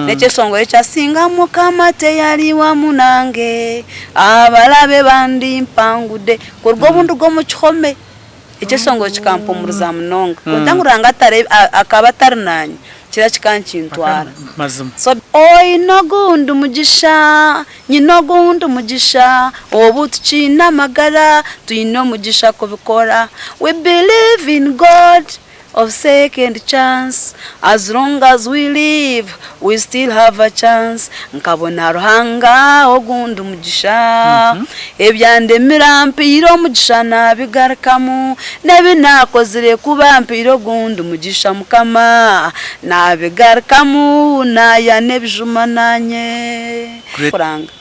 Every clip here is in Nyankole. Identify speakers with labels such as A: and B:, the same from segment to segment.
A: N'ekyeshongoro ekya Singa Mukama teyari wamu nange, abarabe bandi mpangude. Kuruga obu nduga omu kihome, ekyeshongoro kikampumuriza munonga. Kwonka ngu Ruhanga akaba atari naanye, kiriya kikaba nikintwara. So oine ogundi mugisha, nyine ogundi mugisha, obu tukiine amagara, twine omugisha kubikora. We believe in God. of second chance As long as we live we still have a chance Nkabona Ruhanga ogundi mugisha Ebyandemire ampaire omugisha nabigarukamu N'ebi nakozire kuba ampaire ogundi mugisha Mukama Nabigarukamu nayana ebijuma nanye Kuranga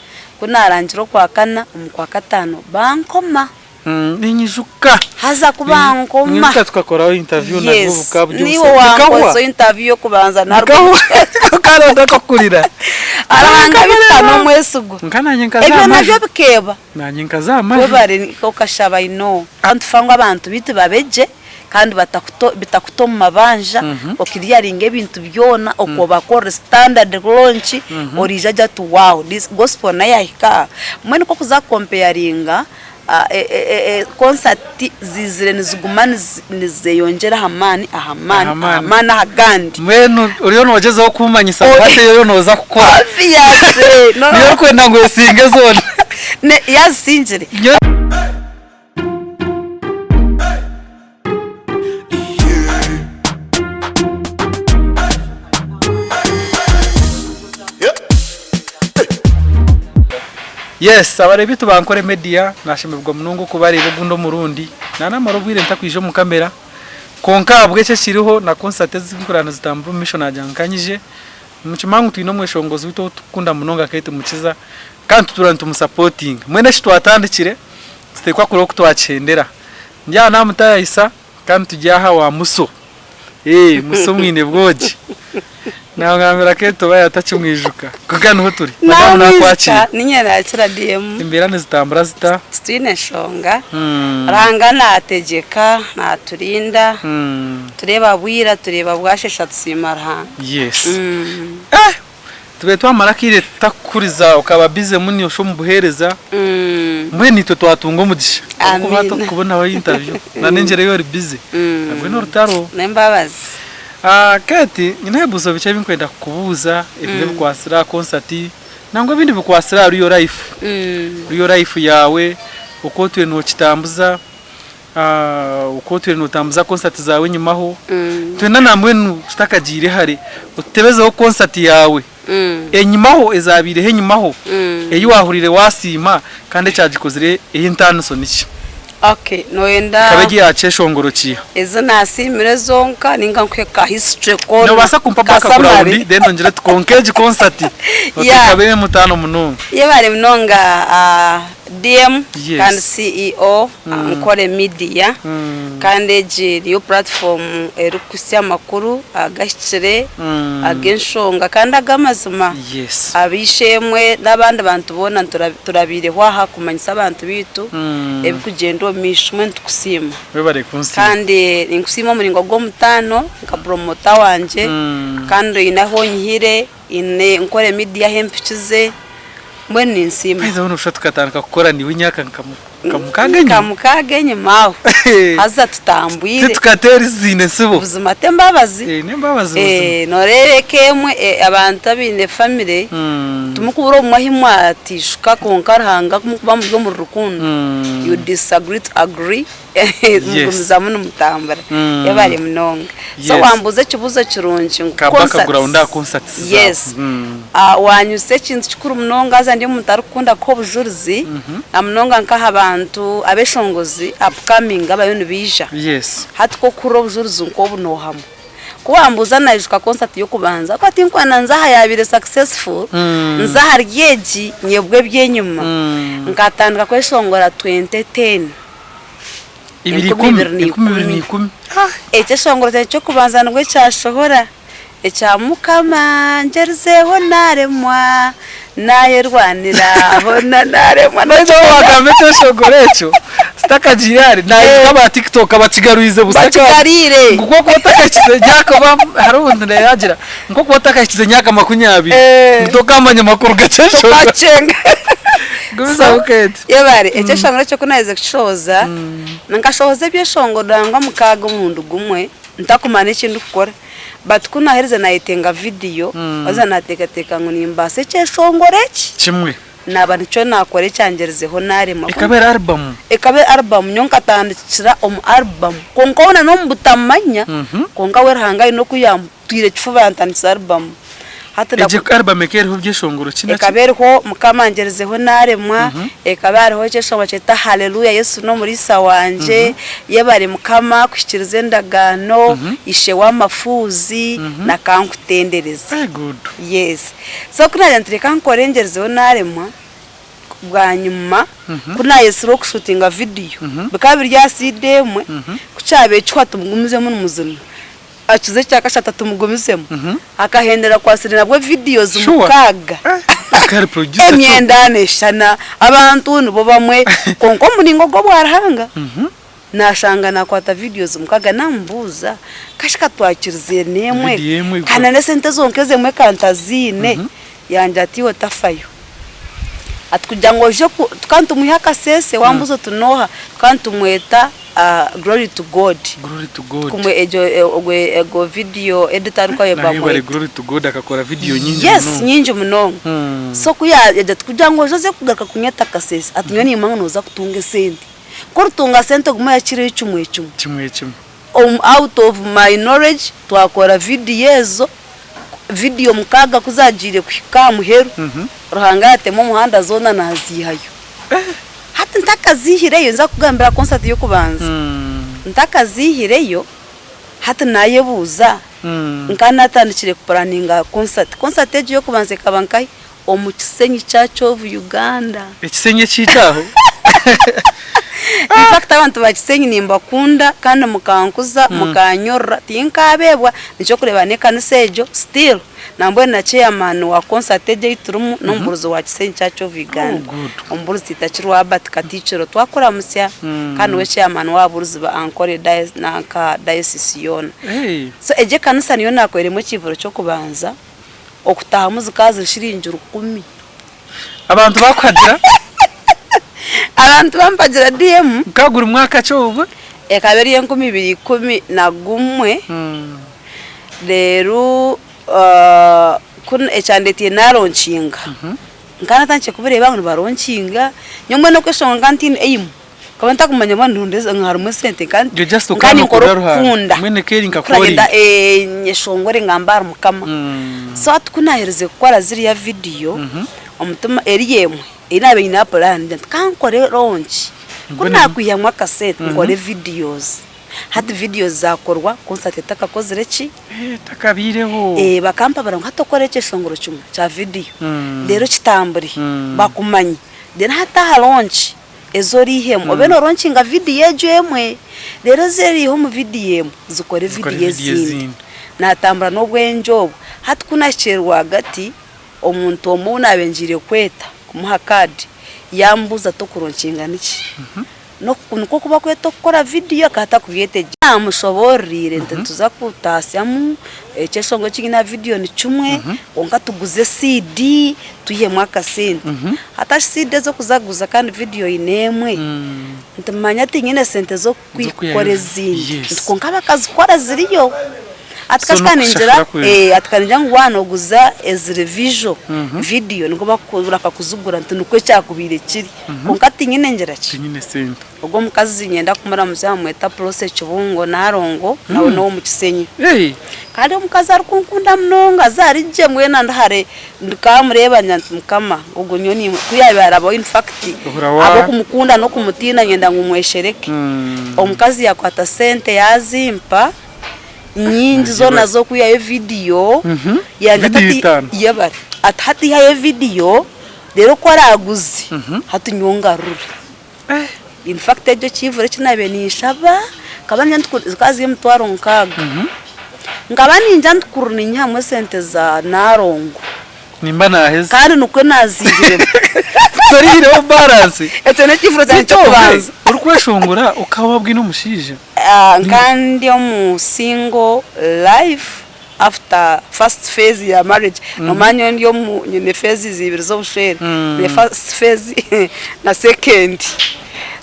A: ku narangire okwakana omu kwakataano bankoma.
B: Ninyijuka.
A: Haza ku bankoma.
B: Ninyijuka tukakoraho interview nabwo
A: Yes,
B: bukaba buri
A: niiwe
B: obusa. Bikahwa.
A: wankozeho interview y'okubanza naruga
B: Bikahwa. Okaronda akakurira.
A: Ruhanga beitu ka n'omwesigwa.
B: Nka nanye nkaza
A: Ebyo
B: aha maju.
A: nabyo bikeeba.
B: Nanye nkaza aha maju.
A: Webare okashaba I know. Ka nitufa ngu abantu beitu babe gye kandi batakuta bitakuta omu mabanja, okiriyaringa ebintu byona, okobakorera standard launch, oriija agira ati wow this gospel nayo yahika aha. Mbwenu nk'okuza kukompeyaringa Concert ziizire niziguma nizeyongyera aha maani aha maani aha maani aha gandi.
B: Mbwenu oriyo nogyezaho kumanyisa ngu hati eyo noza kukora.
A: Obviously.
B: Niyo orikwenda ngu esinge zoona.
A: Yazisingire.
B: Yes abareebi beitu ba Ankole Media nashemererwa munonga okubareeba ogundi omurundi. Nanamara obwire ntakwija omu kamera kwonka ahabw'eki ekiriho na concert ezinkureba nizitambura omu maisho nagira ngu nkanyije. Nimukimanya ngu twine omweshongozi weitu ou turikukunda munonga Kate Mukiza kandi tutuura nitumusapotinga. Mbwenu eki twatandikire nituteekwa kureeba oku twakihendera. Ndi aha namutayayisa kandi turi aha wa Muso. Eeh Muso mwine bwogi. Nangambira Kate oba yatakimwijuka. Kwonka niho turi. Madamu nakwakira.
A: Ninye nakira DM.
B: Embeera nizitambura zita?
A: Titwine nshonga. Ruhanga nategyeka, naturinda. Tureeba bwira, tureeba bwashesha tusiima Ruhanga.
B: Yes. Eh! Tubaire twamara akaire tutakuhuriza okaba busy muni osha omu buheereza mbwenu itwe twatunga omugisha ahabw'okuba
A: Amiina.
B: tukubonaho interview na n'engyera ei ori busy nabwe n'orutaro.
A: N'embabazi.
B: Ah, Kate nyineho ebibuuzo bikye ebi nkwenda kukubuuza ebimwe ebikwatsire aha concert nangwa ebindi bikwatsire aha real life, real life yaawe oku otwire nokitambuza. Oku otwire nootambuza konsati zaawe enyimaho, twena nambwenu tutakagiire hare, otutebezeho konsati yaawe enyimaho ezaabaireho enyimaho ei waahuriire waasiima kandi ekyagikozire ey'entaaniso niki?
A: Okay, nooyenda.
B: Ekaba eri eya kyeshongoro kiiha?
A: Ezi naasiimire zonka nainga nkuhe ka history koona?
B: Noobaasa kumpa
A: Ka
B: background
A: summary?
B: then ongire oti kwonka egi konsati
A: Yeah.
B: ekaba ey'omutaano munonga.
A: Yebare munonga DM
B: Yes.
A: kandi CEO Ankole Media kandi egi niyo platform erikuhitsya amakuru agahikire, ag'enshonga kandi ag'amazima.
B: Yes.
A: Ab'eishe-emwe n'abandi bantu boona turabaireho aha kumanyisa abantu baitu ebirikugyenda omu maisho. Mbwenu nitukusiima.
B: Webare kunsiima.
A: Kandi ninkusiima omuringo gw'omutaano nka puromota wangye kandi oine ahu onyihire. Haine Nkore Media ahu empikize, mbwenu ninsiima.
B: By the way noshusha tukatandika kukora naiwe emyaka nka mukaaga enyima.
A: Nka mukaaga enyima aho. Haza tutambwire.
B: Titukateera eziine entsibo.
A: Buzima t'embabazi.
B: N'embabazi buzima.
A: Noreeba eka emwe abantu abaine family timukubura obumwe ahu mwateishuka kwonka Ruhanga ku mukuba muri omuri rukundo you disagree to agree. Mugumizamu nimutambura. Yebare munonga. So wambuuza ekibuuzo kirungi ngu
B: Ka background aha concerts zaawe.
A: Yes. Wanyutsya ekintu kikuru munonga haza ndi omuntu arikukunda kuha obujurizi na munonga nk'aha bantu abeshongozi upcoming abariyo nibaija. Hati ku orikuhurira obujurizi nk'obu noohamwa. Ku wambuuza naijuka concert y'okubanza ahabw'okuba tinkwenda nze aha yaabaire successful nze ahari egi nyebwe eby'enyima. Nkatandika kweshongora 2010.
B: Ibiri ikumi, 2010.
A: Ekyeshongoro kyangye ky'okubanza nibwo kyashohora ekya Mukama ngyerizeho naremwa nayerwanira hoona naremwa.
B: By the way wagamba ekyeshongoro ekyo, Tutakagiire hare naijuka aba TikTok bakigarwize busa kandi
A: Bakigarwire.
B: ngu ku okuba otakahikize emyaka oba hariho omuntu yaagira ngu ku okuba otakahikize emyaka makunyabiri ngu tokamanya makuru g'ekyeshongoro.
A: Tokakyenga.
B: Gumizaho Kate.
A: Yebare, ekyeshongoro ekyo ku naaherize kukishohoza, nkashohoza ebyeshongoro nangwa mukaaga omurundi gumwe ntakumanya n'eki ndikukora but ku naaherize naayetenga vidiyo haza naateekateeka ngu nimbaasa ekyeshongoro eki.
B: Kimwe.
A: Naaba nikyo naakora ekyangyerizeho naaremwa.
B: Ekaba eri alubamu?
A: Ekaba eri alubamu, nyowe nkatandikira omu alubamu kwonka hoona n'omu butamanya kwonka we Ruhanga aine oku yantwire kifuba yantandikisa alubamu.
B: Hati Egyo alubamu ekaba eriho ebyeshongoro ki na
A: ki? Ekaba eriho Mukama angyerizeho naaremwa, ekaba hariho ekyeshongoro nibakyeta Haleluya Yesu n'omuriisa wangye, Yebare Mukama kuhikiiriza endagaano, Ishe w'amafuuzi na Kankutendereze.
B: Very good.
A: Yes. So ku naagira nti reka nkore ngyerizeho naaremwa, bwanyima ku naayetsirwe okushuutinga vidiyo, bikaba biri aha siidi emwe, ku kyabaire kihwa tumugumizemu nimuzima, akiza ekya kashatu tumugumizemu, akahendera akwatsire nabwo videos
B: Sure.
A: mukaaga.
B: Akaba ari producer kyo.
A: Emyenda neeshushana, abantu nibo bamwe, kwonka omuringo gw'obwa Ruhanga. Naashanga naakwata videos mukaga naamubuuza, kashi ka twakirize n'emwe
B: Video emwe
A: kandi na n'esente zonka ezo emwe ka ntaziine? Yangira ati iwe otafayo. Ati kugira ngu oije ku tukaba nitumwiha Kasese wambuuza oti n'oha? Tukaba nitumweta Glory to God.
B: Glory to God.
A: Kumwe egyo ogwe ego video editor nikwo
B: Naye yebare
A: bamweta.
B: Glory to God akakora video nyingi
A: Yes
B: munonga.
A: nyingi munonga. So ku yagira ati kugira ngu oije oze kugaruka kunyeta Kasese ati nyowe nimanya ngu nooza kutunga esente. Ku oritunga sente ogume oyakireyo kimwe kimwe.
B: Kimwe kimwe.
A: Omu out of my knowledge twakora vidiyo ezo, vidiyo mukaaga ku zagiire kuhika aha muheru, Ruhanga yatema omuhanda zoona naziihayo. Hati ntakaziihireyo ninza kukugambira concert y'okubanza, ntakaziihireyo hati nayebuuza nka natandikire kupuraninga concert, concert egyo ey'okubanza ekaba nkahi? Omu Kisenyi Church of Uganda.
B: Ekisenyi ekiita aho.
A: In fact abantu ba Kisenyi nimbakunda kandi mukankuza mukanyorora tinkabeebwa nikyokureeba n'ekanisa egyo still nambwenu na chairman wa concert egyo ei turimu n'omubuurizi wa Kisenyi Church of Uganda
B: Oh good.
A: omubuurizi Tiitakirwa Albert Katiikiro twakuramutsya kandi niwe chairman w'ababuurizi ba Ankole nanka diocese yoona.
B: Hey.
A: So egyo ekanisa niyo naakoreiremu ekiivuro ky'okubanza. Okutahamu zikaba ziri shiringi rukumi.
B: Abantu bakuhagira?
A: Abantu bampagira DM.
B: Gukaba guri mwaka ki obwo?
A: Ekaba eri 2011 reero ekyandetiire naronkinga nkaba natandikire kubireeba ngu nibaronkinga nyowe mbwenu okweshongora nkaba ntiine aim. Nkaba ntakumanya oba nirondeza ngu harimu esente nka
B: Yo just
A: nka
B: okaba
A: ninkora
B: nokunda Ruhanga.
A: okukunda.
B: Mbwenu eka eri nka
A: Kuragenda
B: calling.
A: eh, nyeshongore ngambe ahari Mukama. So hati ku naaherize kukora ziriya vidiyo, omutima eri emwe ei naabaire nyine aha puraani ngira nti kankore launch, ku
B: Mbwenu
A: naakwihamu akasente nkore videos. Hati videos zaakorwa concert etakakozire ki?
B: Eh, etakabaireho.
A: Eh, bakampabura ngu hati okore ekyeshongoro kimwe kya vidiyo, reero kitambure bakumanye. Then hati aha launch, ezi oriihemu obe nooronkinga vidiyo egyo emwe, reero ezi oriiha omu vidiyo emwe zikore
B: Zikore
A: vidiyo
B: vidiyo
A: ezindi.
B: ezindi.
A: Naatambura n'obwengye obwo. Hati ku naahikire rwagati, omuntu omwe ou naabaire ngiire kweta kumuha kaadi, yaambuuza ati okuronkinga niki? N'oku nikwo kuba kweta okukora vidiyo akaba atakubyetegyereza. Naamushoboororire nti nituza kutaasyamu ekyeshongoro eki nyine aha vidiyo ni kimwe, kwonka tuguze CD twihemu akasente. Hati CD ez'okuza kuguza kandi vidiyo oine emwe, nti manya tinyine sente z'okukora ezindi, nti kwonka bakazikora ziriyo. Hati
B: So
A: ka ningira
B: n'okushashura kwe.
A: eh, hati ka ningira ngu waaba nooguza eziri visual, vidiyo nibwo bakakuzigura nti nikwo kyakubaire kiri. Kwonka tinyine ngira ki?
B: Tinyine sente.
A: Ogwo omukazi niinyenda kumuramutsya bamweta Prossy Kibungo Nalongo nawe n'ow'omu Kisenyi.
B: Hey.
A: Kandi omukazi arikunkunda munonga haza ari gye mbwenu ndi hare nkamureeba ngira nti Mukama ogwo nyowe niiwe ku yaabaire arabaho in fact
B: Ohurira wa-
A: ahabw'okumukunda n'okumutiina nyenda ngu mweshereke. Omukazi yaakwata sente yaazimpa nyingi zoona z'okwihayo vidiyo yangira ati
B: Vidiyo
A: hati
B: itaano.
A: yebare ati hati ihayo vidiyo reero ku oraaguze hati nyowe ongarure. In fact egyo ekivuro eki naabaire ninshaba nkaba ningira nti zikaba ziri emitwaro nkaaga. Nkaba ningira nti kuri ninyihamu esente za Nalongo
B: Nimba naaheza.
A: kandi nikwo naaziihiremu.
B: Oriihireho balance.
A: Ekyo n'ekiifuro kyangye
B: Beitu obwe
A: ky'okubanza.
B: orikweshongora okaba wabwine omushaija?
A: Nka ndi omu single life after first phase ya marriage. Nomanya nyowe ndi omu nyine phases ibiri z'obushwere. Nyine first phase na second.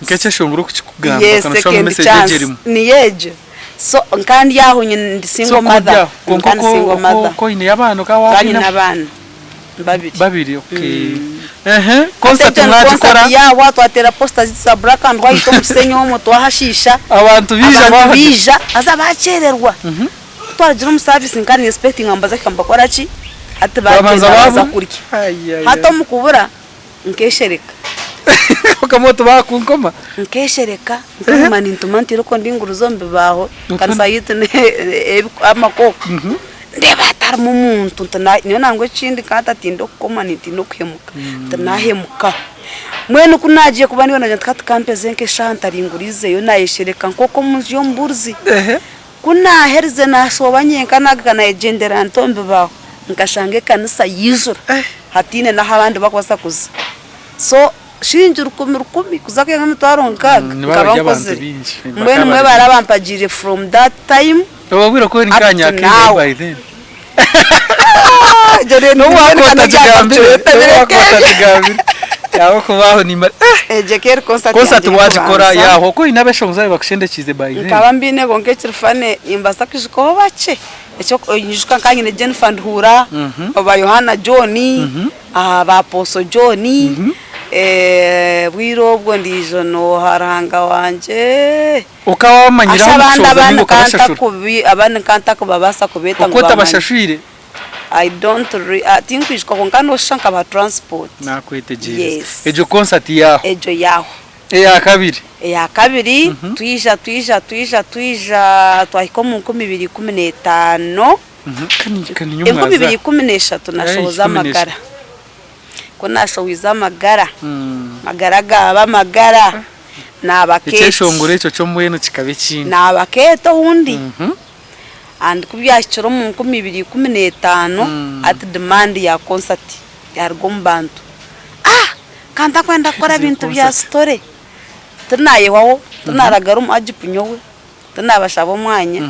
B: Nk'ekyeshongoro oku kirikugamba
A: Yes,
B: okaba noshusha ngu
A: second
B: message egyo
A: chance
B: erimu.
A: niyo egyo. So nka ndi aho nyine ndi
B: So
A: single
B: ku ori
A: mother.
B: aho kwonka
A: Nka ndi single mother.
B: ku oineyo abaana okaba
A: Nka
B: wabaine
A: nyine abaana babiri.
B: Babiri okay. Ehe concert
A: Hati egyo
B: mwagikora.
A: concert yahwa twateera poster zaitu za black and white omu kisenyi omwo twahashiisha.
B: Abantu baija
A: Abantu
B: bahagira.
A: baija haza bakyererwa. Ku twarugiire omu service nka ni expectinga ngu baza kuhika nibakora ki? Hati
B: Babanza
A: bagyenda baza
B: babura.
A: kurya.
B: Ai
A: Hati
B: ai.
A: omu kubura nkeshereka.
B: Okaba oti bakunkoma.
A: Nkeshereka nkaguma nintuma ntiire oku ndinguruza omu bibaaho ekanisa yaitu amakoko ndeeba hatarimu omuntu nti nyowe nangwa ekindi nkaba ntatiina okukomwa nintiina okuhemuka nti nahemuka. Mbwenu ku naagiire kuba ndiyo naagira nti hati kampeze nk'eshaaha ntaringuriizeyo naayeshereka nk'oku omu nju y'omubuurizi. Ku naaherize naashooba nyenka naagaruka naayegyendera nta omu bibaaho nkashanga ekanisa yaijura hataine n'ahu abandi barikubaasa kuza. So shiringi rukumi rukumi kuza kwihamu emitwaro nkaaga
B: Nibaba
A: nkaba
B: bari abantu
A: nkozire.
B: baingi,
A: Mbwenu
B: bakaba
A: mbwenu
B: bari
A: bari abampagiire from that time
B: Obabwire ku ori
A: up
B: nka
A: to
B: nyakaiga
A: now.
B: by then.
A: Egyo rero
B: N'obu
A: mbwenu
B: wakuba
A: ka
B: otagigambire,
A: nabyo
B: n'obu wakuba
A: ebireke ebyo.
B: otagigambire, ahabw'okuba aho nimba eh!
A: Egyo eka eri concert
B: Concert
A: yangye
B: wagikora
A: y'okubanza.
B: yahwa, oku oine abeshongozi abu bakushendekiize by then.
A: Nkaba mbiine kwonka ekiri funny nimbaasa kwijukaho bakye. Nyijuka nka nyine Jennifer Nduhuura, ba Yohana John, ba Apostle John, obwire obwo ndiijo nooha Ruhanga wangye?
B: Okaba wabamanyiraho
A: Asha abandi
B: omukushohoza
A: abandi
B: ninga okabashashura?
A: abandi nka ntakubabaasa kubeeta ngu
B: Oku
A: bamanye.
B: otabashashwire?
A: I don't re, tinkwijuka kwonka nooshusha nkabaha transport.
B: Nakwetegyereza.
A: Yes.
B: Egyo concert yaaho.
A: Egyo yaaho.
B: Eya kabiri.
A: Eya kabiri, twija twija twija twija twahika omu 2015, 2013 nashohoza amagara. Ku nashohoize amagara, amagara gaaba amagara, naaba Kate.
B: Ekyeshongoro ekyo kyo mbwenu kikaba ekindi.
A: Naaba Kate owundi. And ku byahikire omu 2015, hati demand ya concert yaruga omu bantu. Ah! Ka ntakwenda kukora bintu bya story. Tinayehwaho, tinaragara omu Agip nyowe, tinabashaba omwanya.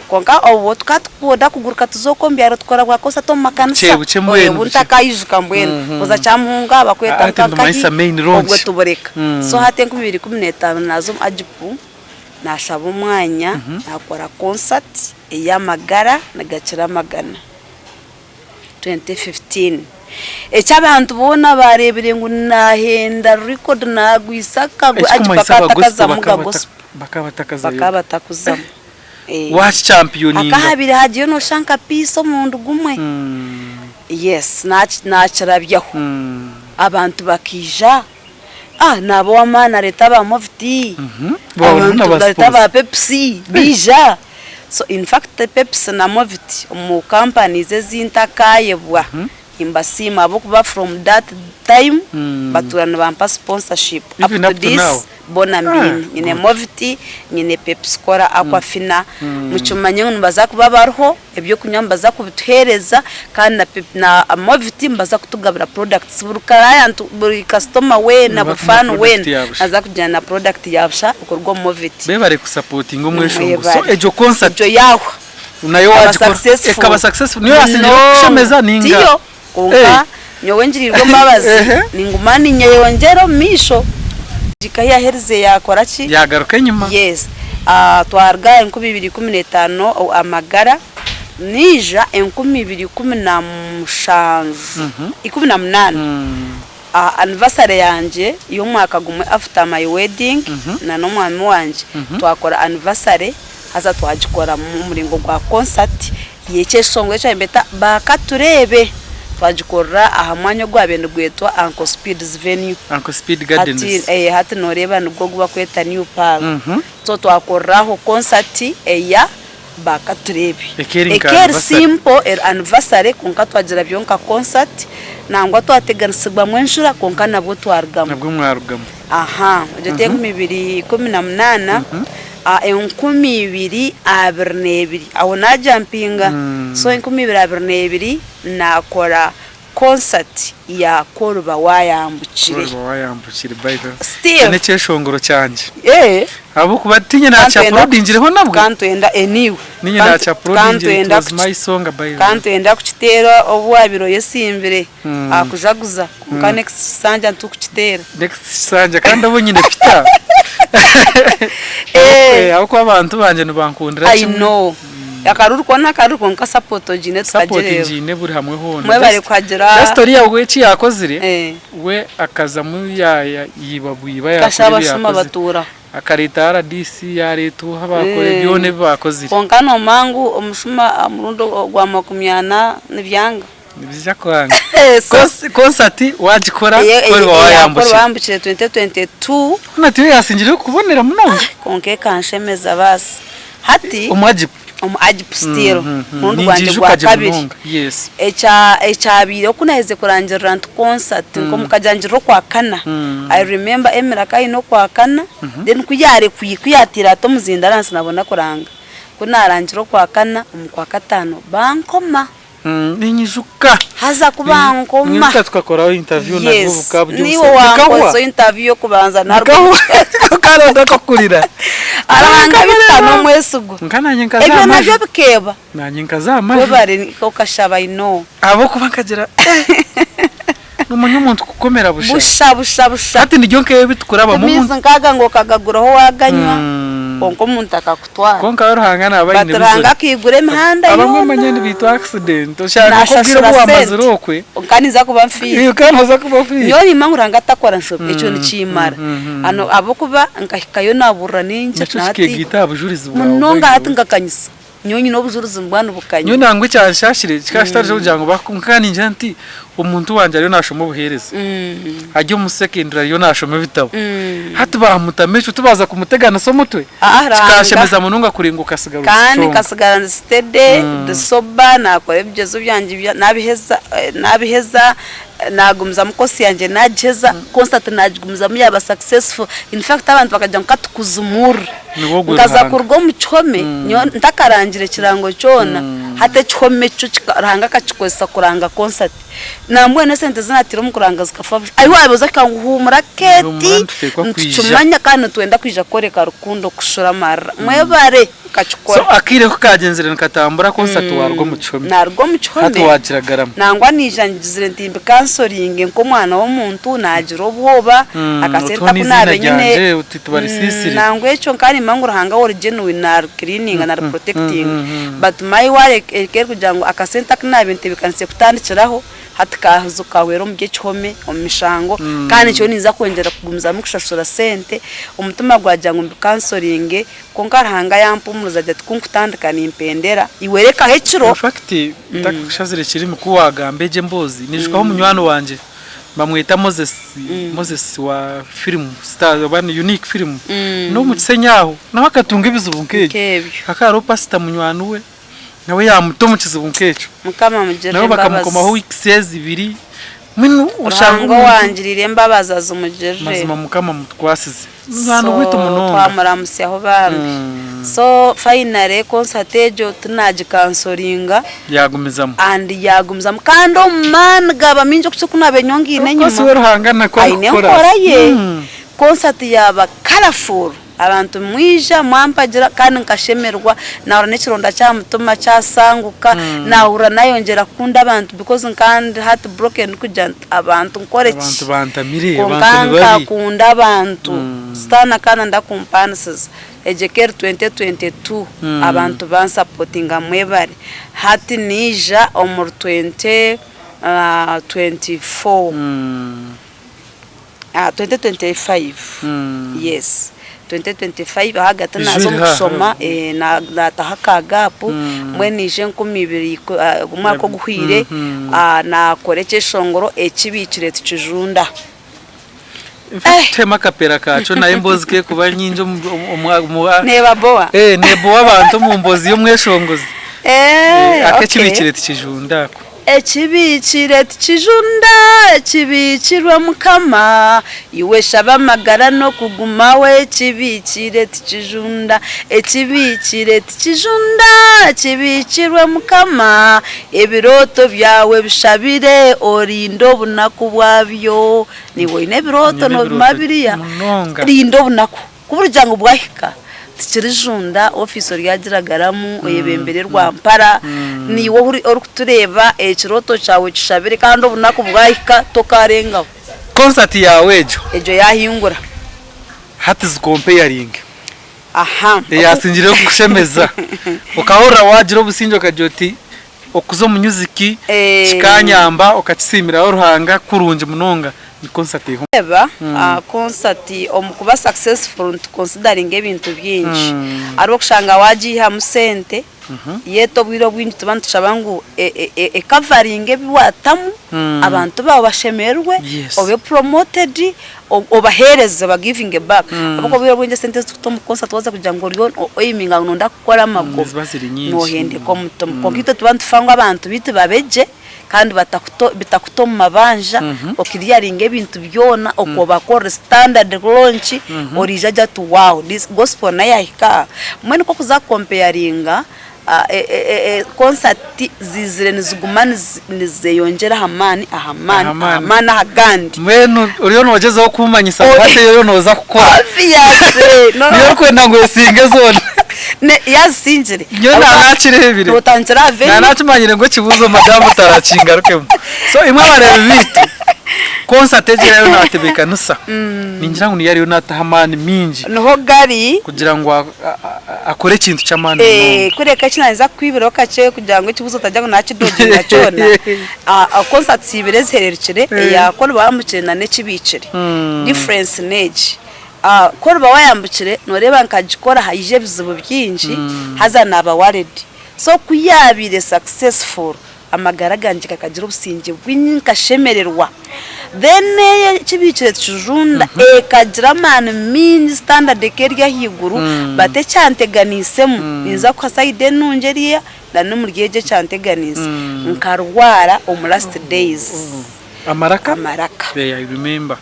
A: Kwonka obwo tukaba tukunda kuguruka tuza okwo omu byaro tukora bwa concert omu makanisa.
B: Bukye bukye mbwenu
A: Obu
B: bukye.
A: ntakayijuka mbwenu. Kuza Kyamuhunga bakweta
B: Hati
A: nka
B: ndumanyisa
A: nkahi,
B: main launch.
A: obwo tubureka. So hati 2015 naza omu Agip, nashaba omwanya, nakora concert ey'amagara nigakira amagana. 2015 Eki abantu boona baareebire ngu naahenda record naagwisa akagwe
B: Ekikumanyisa
A: agi
B: aba gospel
A: bakaba atakazamu ga gospel
B: bakaba batakazayo.
A: Bakaba batakuzamu.
B: Wakichampioninga.
A: Hakaba habaire hagiyo nooshusha nka peace omurundi gumwe. Yes naakirabyaho. Abantu bakaija. Ah naaba ow'amaani areeta aba Movit,
B: Waaba
A: abantu
B: na ba
A: bareeta aba
B: sponsor.
A: Pepsi baija. So in fact Pepsi na Movit omu companies ezi ntakaayebwa nimbasiima ahabw'okuba from that time batuura nibampa sponsorship up
B: Even
A: to
B: up to
A: this
B: now.
A: boona mbiine. Nyine Movit, nyine Pepsi Cola Aquafina, mukimanye ngu nibaza kuba bariho. Eby'okunywa nibaza kubituheereza kandi na na Movit nibaza kutugabira products buri client buri customer weena buri
B: Nibakuha
A: fan
B: product
A: weena
B: ya busha.
A: naza kugyenda na product ya busha okuruga omu Movit.
B: Bebare kusapotinga omweshongo. So
A: Mwebare.
B: egyo concert
A: Egyo yaahwa.
B: nayo
A: Ekaba
B: wagikora
A: successful.
B: ekaba successful niyo yasingireyo
A: Munonga.
B: kukushemeza ninga?
A: Tiyo kwonka nyowe ngirirwe embabazi ninguma ninyeyongyera omu maisho. Gika yaherize yakora ki?
B: Yagaruka enyima.
A: Yes. Twaruga 2015 amagara naija 2017, 18 aha anniversary yangye y'omwaka gumwe after my wedding na n'omwami wangye twakora anniversary haza twagikora omu muringo gwa concert y'ekyeshongoro eki nibeeta Baakatureebe. Twagikorera aha mwanya ogwabaire nigwetwa Uncle Speed's Venue.
B: Uncle Speed Gardens.
A: Hati, hati nooreeba nigwo ogu barikweta New Pearl. So twakorera aho concert eya Baakatureebe.
B: Eka eri nka
A: Eka eri
B: anniversary.
A: simple eri anniversary kwonka twagira byo nka concert nangwa twateganisibwamu enjura kwonka nabwo twarugamu.
B: Nabwo mwarugamu.
A: Aha, egyo t'enkumi ibiri ikumi na munaana, 2022 aho naajampinga. So 2022 naakora. Concert ya Kworuba Wayambukire.
B: Kworuba Wayambukire by the way.
A: Still.
B: Ekyo n'ekyeshongoro kyangye.
A: Eh.
B: Ahabw'okuba tiinye naakyapurodingireho nabwo.
A: Ka nitwenda eh niiwe.
B: Niinye naakyapurodingire it was my song by the way.
A: Ka nitwenda kukiteera obu waabaire oyesimbire aha kujaguza kwonka next kisanja nitukukiteera.
B: Next kisanja kandi obu nyine Peter.
A: Eh.
B: Ahabw'okuba abantu bangye nibankundira
A: I
B: kimwe.
A: know. Akaruru ko n'akaruru kwonka support ogiine
B: Support
A: tukagireeba.
B: ngiine buri hamwe hoona.
A: Mwebare
B: Just
A: kuhagira.
B: just oriya we eki yaakozire,
A: Eh.
B: we akazamu ya- ya- yiba bwiba
A: Kasha
B: yaakora ebi
A: abashuma
B: yaakozire.
A: batuuraho.
B: Akareeta RDC yaareeta oha baakora
A: Eh.
B: byona ebi baakozire.
A: Kwonka noomanya ngu omushuma aha murundi ogwa makumyana nibyanga.
B: Nibiija kwanga.
A: So-
B: Concert waagikora
A: Eye-
B: ku oriba
A: eye-
B: waayambukire.
A: wayambukire 2022
B: Hoona tiyo yaasingireyo kukubonera munonga?
A: Kwonka ekanshemeza baasi. Hati
B: Omu Agip.
A: omu Agip still omurundi gwangye
B: Ningiijuka
A: gwa
B: gye
A: kabiri.
B: munonga. Yes.
A: Ekya ekyabaireho ku naherize kurangirira nti concert nk'omukagyangirira okwakana I remember Emily akaba aine okwakana then ku yaarekwiire ku yaatiire ati omuzindaaro ahansi nabona kuranga. Ku naarangire okwakana omu kwakataano bankoma.
B: Ninyijuka.
A: Haza ku bankoma.
B: Ninyijuka tukakoraho interview nabwo
A: Yes.
B: bukaba buri
A: Niiwe
B: obusa. Bikahwa.
A: wankozeho interview y'okubanza naruga
B: Bikahwa. Okaronda akakurira.
A: Arahanga bita n'omwesigwa.
B: Nka nanye nkaza
A: Ebyo
B: aha
A: nabyo
B: maju.
A: bikeeba.
B: Nanye nkaza aha maju.
A: Webare okashaba I know.
B: Ahabw'okuba nkagira eh nomanya omuntu kukomera busha.
A: Busha busha busha.
B: Hati niryo nk'ebi tukurabamu
A: Amaizi
B: omuntu.
A: nk'aga ngu okagaguraho waganywa kwonka omuntu akakutwara.
B: Kwonka we Ruhanga naaba
A: But
B: aine
A: Ruhanga
B: reason.
A: akaigura emihanda
B: Abamwe
A: yoona.
B: omanya nibaitwa accident oshanga nk'obwire
A: Nashashura
B: obu wamazire
A: sente.
B: okwe.
A: Kwonka ninza kuba nfiire.
B: Iwe kandi noza kuba ofiire.
A: Nyowe nimanya ngu Ruhanga takora nshobi ekyo nikimara. Hano ahabw'okuba nkahikayo naburira ningi
B: Nakyo
A: na hati
B: kikegaita aha bujurizi bwawe
A: munonga
B: by the
A: hati
B: way.
A: nkakanyisa. Nyowe nyine obujurizi mbwa nibukanya.
B: Nyowe nangwa ekyanshashire kikaba kitari ekyokugira ngu bakukunga nkaba ningira nti omuntu wangye ariyo nashoma obuhereza ari omu secondary ariyo nashoma ebitabo hati bamutama ekyo tibaza kumuteganisa omutwe kikanshemeza munonga kurenga okasigara ori
A: Kandi
B: strong.
A: nkasigara ndi steady ndi sober nakora ebigyezo byangye nabiheza nabiheza Naagumizamu course yangye naagiheza, concert naagigumizamu yaaba successful, in fact abantu bakagira ngu katukuzimurire.
B: Niwe ogwe
A: Nkaza
B: Ruhanga.
A: kuruga omu kihome nyowe ntakarangire kirango kyona, hati ekihome kyo kika Ruhanga akakikozesa kuranga concert. Nambwenu esente ezi naataire omu kuranga zikafa busha. Ahi waabibuuza akanga ngu huumura Kate,
B: Huumura nituteekwa kwija.
A: nitukimanya kandi nitwenda kwija kworeka rukundo kushura amarira. Mwebare!
B: So akaire ku kaagyenzire nikatambura concert waaruga omu kihome.
A: Naaruga omu kihome.
B: Hati waagiragarama.
A: Nangwa naija ngizire nti mbi kansoringe nk'omwana w'omuntu naagira obwoba, akasente
B: Otiho
A: aku
B: n'eiziina
A: naabe nyine.
B: ryangye oti tibarisiisire.
A: Nangwa ekyo nkaba nimmanya ngu Ruhanga we ori genuine naarikiriininga naaripurotekitinga. But my worry ekaba eri kugira ngu akasente aku naabe ntebeekanise kutandikiraho Hati kaahuza kahwera omu by'ekihome, omu mishango, kandi nikyo ninza kwongyera kugumizamu kushashura sente, omutima gwagira ngu mbikansoringe, kwonka Ruhanga yampuumuriza agira ati ku nkutandika nimpendera, iwe rekaho ekiro.
B: In fact ntakakushazire kirimi ku waagamba egyo emboozi, naijukaho munywani wangye bamweta Moses, Moses wa film star oba ni Unique film, n'omu Kisenyi aho nawe akatunga ebizibu nk'ebyo.
A: Nk'ebyo.
B: Hakaba hariho pasita munywani we. Nawe yaamuta omu kizibu nk'ekyo.
A: Mukama amugirire
B: Nawe
A: embabazi.
B: bakamukomaho weeks ezi ibiri. Mbwenu oshanga
A: Ruhanga
B: omuntu.
A: owangiriire embabazi azimugirire.
B: Mazima Mukama amutukwasize. Muzaani
A: So
B: waitu munonga.
A: twamuramutsyaho bambi. So finally concert egyo tinagikansoringa
B: Yaagumizamu.
A: and yaagumizamu kandi omu maani gaaba maingi okukira oku naabaire nyongaine
B: Of course
A: enyima.
B: we Ruhanga nikwo
A: Aine
B: arikukora.
A: enkora ye. Concert yaaba colourful. Abantu mwija mwampagira kandi nkashemererwa, nahurira n'ekironda ky'aha mutima kyasanguka, nahurira nayongyera kukunda abantu because nkaba ndi heart broken ndikugira nti abantu nkore ki?
B: Abantu bantamire,
A: Kwonka
B: abantu ni babi.
A: nkakunda abantu, sitaane akana ndakumpanisiza. Egyo ekaba eri 2022 abantu bansapotinga mwebare. Hati naija omuri 2024. 2025 yes 2025 ahagati naaza omu kushoma naataho aka gap mbwenu naija 2000 omwaka oguhweire naakora ekyeshongoro ekibiikire tikijunda.
B: Tuhemu akapera kakyo nayo emboozi ku erikuba nyingi
A: Neebabowa?
B: Neebowa abantu omu mboozi y'omweshongozi. Aka ekibiikire tikijunda ako.
A: Ekibiikire tikijunda, ekibiikirwe Mukama, Iwe shaba amagara n'okugumaho, Ekibiikire tikijunda, ekibiikire tikijunda, ekibiikirwe Mukama, Ebirooto byawe bishabire, orinde obunaku bwabyo. Naiwe oine ebirooto
B: Nyine
A: noobimanya
B: ebirooto
A: biriya,
B: munonga.
A: rinda obunaku. Ku burikugira ngu bwahika, tikirijunda, ofiisi oryagiragaramu, oyebembere rwampara, naiwe ou orikutureeba ekirooto kyawe kishabire kandi obunaku bwahika tokaarengaho.
B: Concert yaawe egyo.
A: Egyo yaahingura.
B: Hati zikompeyaringe.
A: Aha.
B: Eyaasingireyo kukushemeza. Okahurira waagira obusingye okagira oti okuza omu music kikanyamba okakisiimiraho Ruhanga kurungi munonga. Ni concert eha?
A: Reeba concert omu kuba successful nitu consideringa ebintu bingi. Hariho okushanga wagiihamu sente, yet obwire obwingi nituba nitushaba ngu ecoveringe ebi waatamu, abantu baawe bashemererwe, obe promoted, obaheereze oba givinge back. Ahabw'okuba obwire obwingi esente ezi turikuta omu concert waaza kugira ngu oriyo oiminga ngu noyenda kukora amagoba, nohendeka omutima. Kwonka itwe nituba nitufa ngu abantu beitu babe gye. Kandi bitakuta omu mabanja, okiriyaringa ebintu byona, okobakorera standard launch, oraija agye ati wow, this gospel nayo yahika aha. Mbwenu ku okuza kukompeyaringa concert ziizire niziguma nizeyongyera aha maani, aha maani, aha maani aha gandi.
B: Mbwenu oriyo nogyezaho kumanyisa ngu hati eyo noza kukora.
A: Obviously.
B: Niyo orikwenda ngu esinge zoona.
A: Yazisingire.
B: Nyowe nanakireebire.
A: Notandikira aha venue.
B: Nanakimanyire ngu ekibuuzo madamu tarakingarukemu. So imwe abareebi baitu, concert egi ei ariyo natebeekanisa, ningira ngu niyo ariyo nataho amaani maingi.
A: Niho gari.
B: Kugira ngu akore ekintu ky'amaani munonga.
A: Kureka eki naaheza kukwibiraho kakye kugira ngu ekibuuzo otagira ngu nakidoginga kyona, concerts ibiri ezihererukire, eya ku oriba wayambukire na n'ekibiikire. Difference n'egi. Ku oriba wayambukire noreeba nkagikora haija ebizibu bingi haza naba worried so ku yabaire successful amagara gangye gakagira obusingye bwingi nkashemererwa then eyo ekibikire tukijunda ekagira amaani mingi standard eka eri ahaiguru but ekyanteganisemu ninza kuha side enungi eriya na n'omuri egyo ekyanteganiise nkarwara omu last days
B: Amaraka?
A: Amaraka.
B: Yeah, I remember.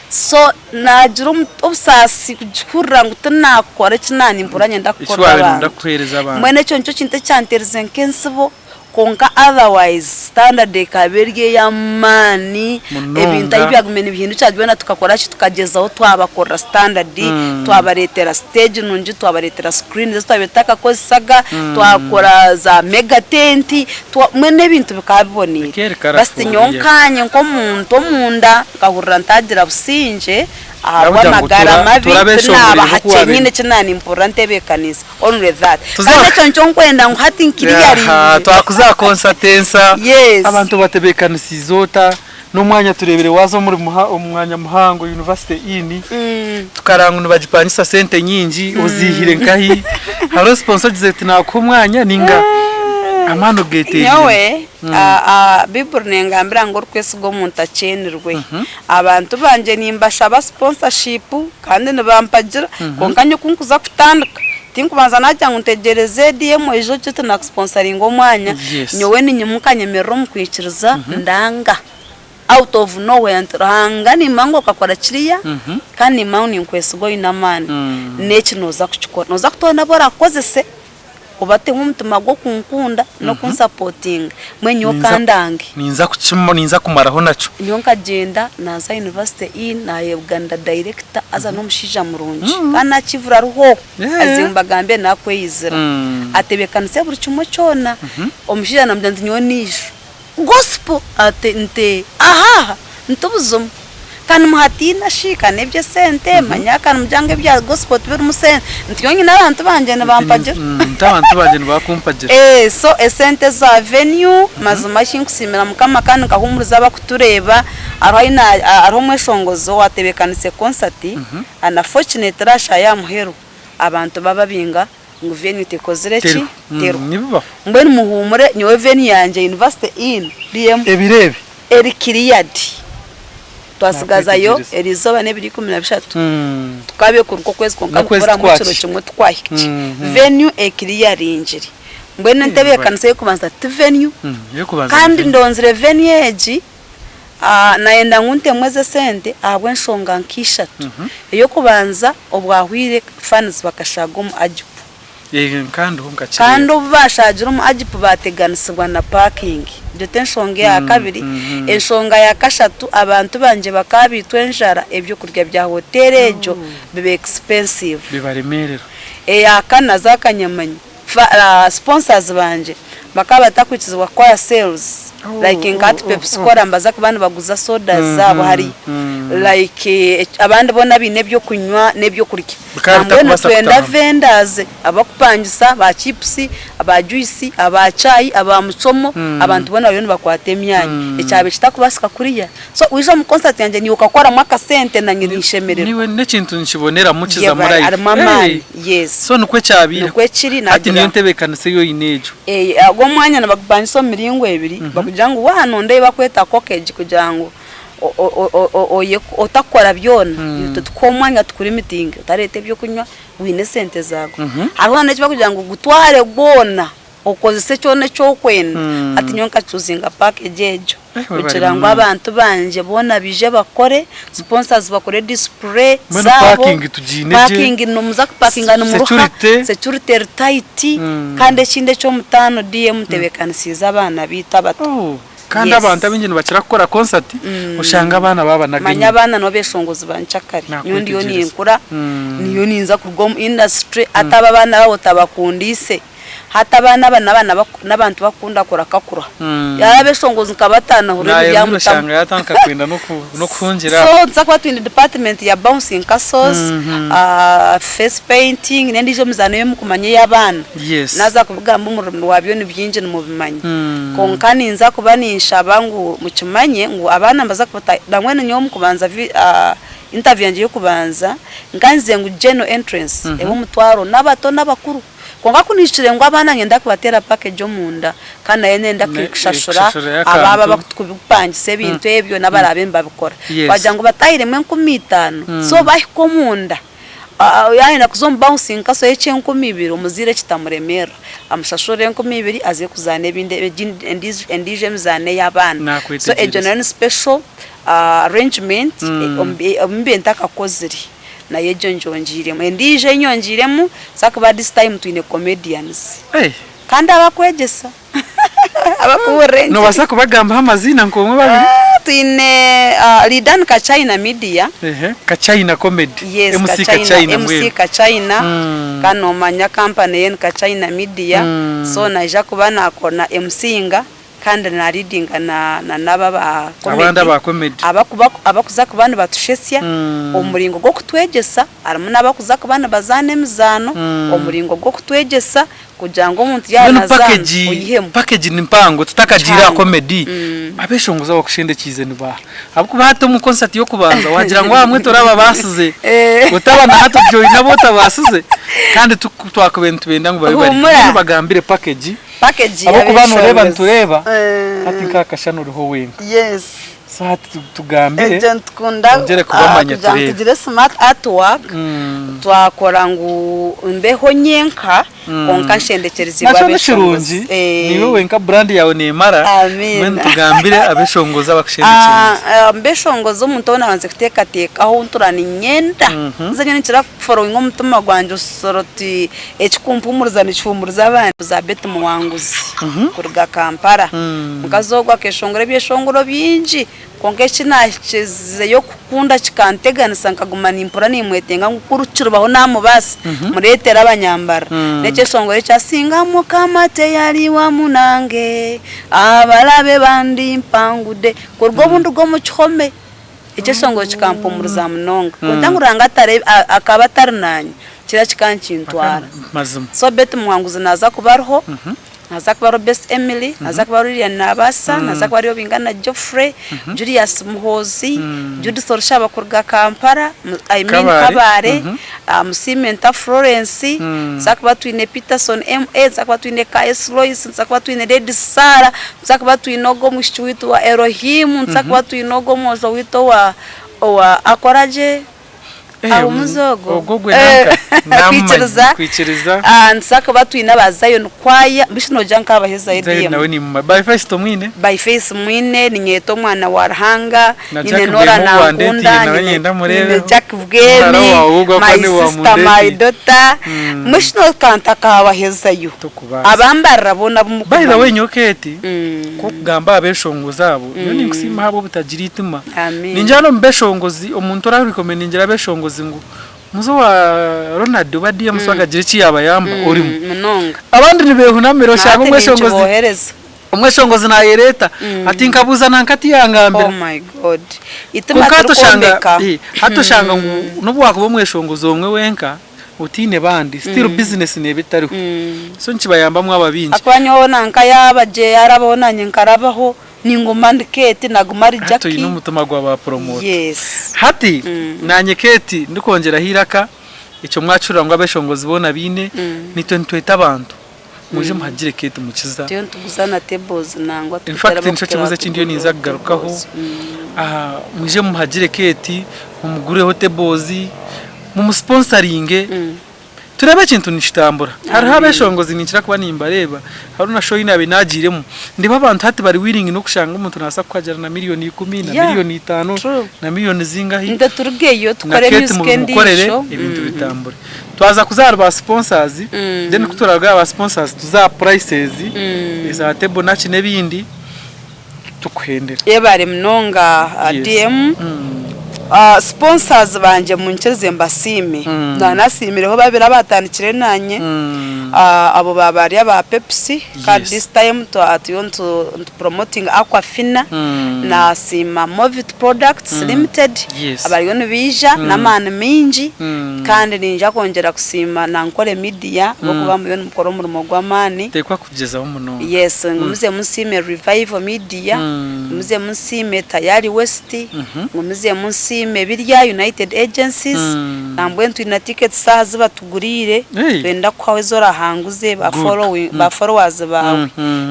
A: So naagira obusaasi kugihurira ngu tinaakora eki naanimpurira niinyenda
B: Eki
A: kukorera
B: waabaire nooyenda
A: abantu.
B: kuheereza abantu.
A: Mbwenu ekyo nikyo kintu ekyanteerize nk'entsibo kwonka otherwise standard ekaba eri ey'amaani, ebintu ahu
B: Munonga.
A: byagumire nibihindukira byona tukakora ki, tukagyezaho twabakorera standard, twabareetera stage nungi, twabareetera screens ezi twabaire tutakakozesaga, twakora za mega tent, Mbwenu ebintu bikaba biboneire.
B: Ekeri
A: Basi nyowe
B: karafuuya.
A: nkaanye nk'omuntu omunda nkahurira ntaagira busingye
B: Nabugira ngu
A: ahabw'amagara mabi
B: turabeshongorere
A: tinaaba
B: nk'oku
A: hakye
B: wabaire.
A: nyine eki naanimpurira ntebeekaniise only that.
B: Tuza
A: Kandi ekyo nikyo nkwenda ngu hati
B: Aha,
A: nkiriyaringe.
B: twakuza aha concert ensa
A: Yes.
B: abantu batebeekanisiize ota n'omwanya tureebire waaza omuri omu mwanya muhango University Inn tukareeba ngu nibagipangisa sente nyingi oziihire nkahi? Hariho sponsor ogizire oti naakuha omwanya ninga amaani ogeeteereire?
A: Nyowe Baiburi nengambira ngu orikwesiga omuntu akyenirwe. Abantu bangye nimbashaba sponsorship kandi nibampagira kwonka nyowe ku nkuza kutandika tinkubanza nagira ngu ntegyereze DM eije ogire oti nakusponsaringa omwanya, nyowe ninyimuka nyemerera omu kwikiriza ndanga out of nowhere nti Ruhanga nimanya ngu okakora kiriya kandi nimanya ngu ninkwesiga oine amaani n'eki nooza kukikora. Nooza kutoorana abu orakukozese. Obatemu omutima gw'okunkunda n'okunsapotinga, mbwenu nyowe okandange.
B: Ninza kukima, ninza kumaraho nakyo.
A: Nyowe nkagyenda naaza University Inn naayebugana dayirekita haza n'omushaija murungi kandi naakivura ariho aze mbagambire naakweyizira atebeekanise buri kimwe kyona. Omushaija naamugira nti nyowe naijo. Gospel ati nti ahaha nti buzima ka nimuhatiina shi ka n'eby'esente manya ka nimugira ngu ebya gospel tibirimu sente nti nyowe nyine abantu bangye nibampagira.
B: Nti abantu bangye nibakumpagira.
A: So esente za venue mazima shi nkusiimira mukama kandi nkahuumuriza abakutureeba hariho ahi hariho omweshongozi owatebeekanise concert unfortunately ashaaha ya muheru abantu bababinga ngu venue tekozire ki?
B: Teriho.
A: Teriho.
B: Nibibaho.
A: Mbwenu muhuumure nyowe venue yangye University Inn DM
B: Ebiro ebi.
A: eri cleared. Twasigazayo
B: Nakwetegyereza.
A: erizooba n'ebiro 13. Tukabekuruka okwezi kwonka
B: N'okwezi
A: nikuburamu ekiro
B: tikwakihika.
A: kimwe tukwahikye. Venue eclearingire. Mbwenu entebeekanisa ey'okubanza ti venue, kandi ndonzire venue egi nayenda ngu ntemu ezi esente ahabw'enshonga nka ishatu. Ey'okubanza obwahwire fans bakashaaga omu Agip. Kandi obu baashaagire omu Agip baateganisibwa na parking. Egyo t'enshonga eya kabiri. Enshonga ya kashatu abantu bangye bakaba baitwa enjara ebyokurya bya hoteeri egyo biba expensive. Eya kana zaakanyamanyi. Sponsors bangye bakaba batakwikizibwa kukora sales like nka hati Pepsi cola nibaza kuba nibaguza sodas zaabo hariya like abandi boona abaine ebyokunywa n'ebyokurya
B: Bikaba
A: nambwenu
B: bitakubaasa
A: nitwenda
B: kutahamu.
A: vendors abakupangisa ba chips, aba juice, aba chai, aba muchomo abantu boona bariyo nibakwata emyanya ekyabaire kitakubaasika kuriya so waija omu concert yangye niiwe okakoramu akasente nanye ninshemererwa.
B: Niiwe n'ekintu nikiboneramu kizamu
A: Yebare
B: life.
A: harimu amaani
B: Hey!
A: yes.
B: So nikwo kyabaire.
A: Nikwo kiri
B: Hati
A: nagira.
B: niyo ntebeekanisa ei oine egyo.
A: Ago omwanya nibagupangisa omu miringo ebiri, bakugira ngu waaba nonda ei bakweta cottage kugira ngu otakora byona, itwe tukuhe omwanya tukulimitinge otareeta ebyokunywa wine esente zaawe. Hariho n'eki barikugira ngu gutware gwona okozese kyona eki orikwenda. Hati nyowe nkacuuzinga package egyo kugira ngu abantu bangye boona baije bakore, sponsors bakore display
B: Mbwenu
A: zaabo,
B: parking tugiine gye,
A: parking nimuza kupakinga nimuruha,
B: security.
A: security eri tight kandi ekindi eky'omutaano DM ntebeekanisiize abaana baitu abato.
B: Oh, kandi
A: Yes.
B: abantu abaingi nibakira kukora concert oshanga abaana baabanaga
A: Manya
B: enyima.
A: abaana nibo beshongozi ba nkyakare. Nyowe ndiyo
B: Nakwetegyereza.
A: ninkura, niyo ninza kuruga omu industry hati abo abaana baabo otabakundiise. Hati abaana aba n'abaana n'abantu bakukunda kurakakura. Yaaba abeshongozi nka bataano ahurira
B: Naayehurira
A: ebyamutamu.
B: oshanga yaatandika kwenda n'okuhungira
A: So
B: aho.
A: nituza kuba twine department ya bouncing castles, face painting n'endiijo emizaano ei mukumanya ey'abaana.
B: Yes.
A: Naaza kubigamba omu rurimi rwabyo ni bingi nimubimanya. Kwonka ninza kuba ninshaba ngu mukimanye ngu abaana nibaza kuba nambwenu nyowe omu kubanza interview yangye y'okubanza nkangize ngu general entrance ebe omutwaro n'abato n'abakuru. Kwonka ku nihikire ngu abaana niinyenda kubateera package omunda kandi nayo nenda kushashura abo abarikupangisa ebintu ebyo n'abaraabe nibabikora. Twagira ngu batahiremu 5000 so bahika omunda yaayenda kuza omu bouncing castle y'eky'enkumu ibiri omuzaire kitamuremeerera amushashure 2000 aze kuzaana ebindi endiijo emizaano ey'abaana. So egyo nayo ni special arrangement omu bi ntakakozire. Nayo egyo ngyongyeiremu. Endiijo ei nyongyeiremu ahakuba this time twine comedians kandi abakwegyesa abakubuurira engiri.
B: Noobaasa kubagambaho amaziina nk'omwe babiri?
A: Twine Lidan Kachina Media.
B: Kachina Comedy.
A: Yes,
B: MC Kachina mbwenu.
A: MC Kachina kandi noomanya company ye ni Kachina Media so naija kuba na MCinga. Kandi na leadinga na n'abo aba
B: Abandi
A: comedy
B: aba comedy.
A: abakuba abakuza kuba nibatushetsya omu muringo gw'okutwegyesa, harimu n'abakuza kuba nibazaana emizaano omu muringo gw'okutwegyesa kugira ngu omuntu yaaba
B: Mbwenu
A: nazaana
B: package
A: oyihemu.
B: package ni mpango tutakagiire aha
A: Kihango.
B: comedy, abeshongozi abakushendekiize ni baaha? Ahabw'okuba hati omu concert y'okubanza wagira ngu abamwe torababaasize, otaba na hati oti oine abu otabaasize kandi twakubaire nitubenda ngu babe bariho.
A: Huumura.
B: Mbwenu bagambire package.
A: Package
B: Ahabw'okuba nooreeba
A: y'abeshongozi.
B: nitureeba hati nk'akashushani oriho wenka.
A: Yes.
B: So hati tugambire
A: Egyo nitukunda
B: twongyere kubamanya
A: kugira ngu
B: tureebe.
A: tugire smart artwork twakora ngu mbeho nyenka kwonka nshendekyerezibwe
B: Nakyo ni
A: abeshongozi.
B: kirungi niiwe wenka brand yaawe neemara
A: Amiina.
B: mbwenu tugambire abeshongozi abakushendekyereize.
A: Abeshongozi omuntu ou naabanza kuteekateekaho ou ntuura niinyenda haza nyowe ninkira kuforowinga omutima gwangye oshusha oti Ekikumpumuriza nikihuumuriza abandi. Za Betty Muwanguzi kuruga Kampala. Omukazi ogwo akeshongora ebyeshongoro bingi kwonka eki naahikizeyo kukunda kikanteganisa nkaguma nimpurira nimwetenga ngu ku kiribaho naamubaasa mureetere abanyambara. N'ekyeshongoro ekya Singa Mukama teyari wamu nange abarabe bandimpangude kuruga obu nduga omu kihome. Ekyeshongoro kikampumuriza munonga. Kwonka ngu Ruhanga akaba atari naanye, kiriya kikaba nikintwara. So Betty Muwanguzi naaza kuba ariho, haaza kuba hariho Best Emily, haaza kuba hariho Lilian Naabaasa, haaza kuba hariho Bingana Geoffrey, Julius Muhoozi, Judith Orushaba kuruga Kampala, I mean Kabale, Musiimenta Florence, nituza kuba twine Peterson MA, nituza kuba twine KS Lois, nituza kuba twine Lady Sarah, Nituza kuba twine ogwo omwishiki waitu wa Elohim, nituza kuba twine ogwo omwojo waitu owa owa akora gye?
B: Eh,
A: Ahumuza ogwo.
B: Ogwo gwe nanka namumanya
A: Kwikiriza.
B: kwikiriza.
A: Ah, nituza kuba twine aba Zion Choir, mbwenu shi nogira nkabahezayo
B: Zion
A: DM.
B: nawe nimumanya. By face tomwine?
A: By face mwine, niinyeta omwana wa Ruhanga,
B: Na
A: nyine
B: Jack
A: Norah
B: Bwemi owu wandeetiire
A: nankunda,
B: nawe
A: nyine
B: niinyenda
A: nyine
B: mureebeho.
A: Jack
B: Muhara
A: Bwemi,
B: waawe ogwo
A: my
B: akuba niiwe
A: sister, my
B: wamundeetiire.
A: daughter, mbwenu shi nokanta nkabahezayo.
B: Tokubaasa.
A: Abambarira boona abu
B: By the way
A: mukumanya.
B: nyowe Kate, ku okugamba aha beshongozi abo, nyowe ninkusiima ahabw'obutagira eitima.
A: Amiina.
B: Ningira hanu omu beshongozi, omuntu orarekomendingira abeshongozi ngu muze owa Ronald oba DM akagira eki yaabayamba, orimu.
A: Munonga.
B: Abandi nibehunamira
A: Na
B: oshanga
A: hati
B: omweshongozi
A: ninkibohereza.
B: omweshongozi nayereeta ati nkabuuza nanka tiyangambira.
A: Oh my God. Eitima
B: Kwonka hati oshanga
A: turikwombeka.
B: hati oshanga ngu n'obu waakuba omweshongozi omwe wenka otaine bandi still business neeba etariho. So nikibayamba mwaba baingi.
A: Ahakuba nyowe nanka yaaba gye yarabaho nanye nkarabaho ninguma ndi Kate naguma ari
B: Hati oine
A: Jackie.
B: omutima gwa ba promoter.
A: Yes.
B: Hati nanye Kate ndikwongyeraho eiraka ekyo mwakihurira ngu abeshongozi boona baine naitwe nitweta abantu mwije muhagire Kate Mukiza.
A: Turiyo nituguza na tables nangwa
B: In fact nikyo kibuuzo eki ndiyo ninza kugarukaho. Mwije mumuhagire Kate mumugureho tables mumusponsoringe tureebe ekintu nikitambura. Hariho abeshongozi ninkira kuba nimbareeba hariho na show ei naabaire naagiiremu ndeeba abantu hati bari willing n'okushanga omuntu naabaasa kukuhagira na miriyoni ikumi na miriyoni itaano na miriyoni zingahi
A: Nitwe turugeyo
B: na
A: tukore
B: Kate
A: music
B: mubimukorere
A: endiijo.
B: ebintu bitambure. Twaza kuza ahari ba sponsors then ku turaaruga aha ba sponsors tuze aha prices eza table naki n'ebindi tukuhendera.
A: Yebare munonga
B: Yes.
A: DM. Sponsors bangye munyikirize mbasiime. Naanasiimireho babiri abaatandikire naanye. Abo baaba bari aba Pepsi kandi
B: Yes.
A: this time turiyo nitu promotinga Aquafina. Naasiima Movit Products Limited
B: Yes.
A: abariyo nibaija n'amaani maingi kandi niinyija kwongyera kusiima na Nkore Media ahabw'okuba muriyo nimukora omurimo gw'amaani.
B: Teekwa kugyezaho munonga.
A: Yes, ngumizemu nsiime Revival Media, ngumizemu nsiime Tayari West, ngumizemu nsiime Birya United Agencies, nambwenu twine na tickets aha zi batuguriire,
B: Hey.
A: twenda kukuhaho ezi orahanguze ba
B: Good.
A: following ba followers baawe.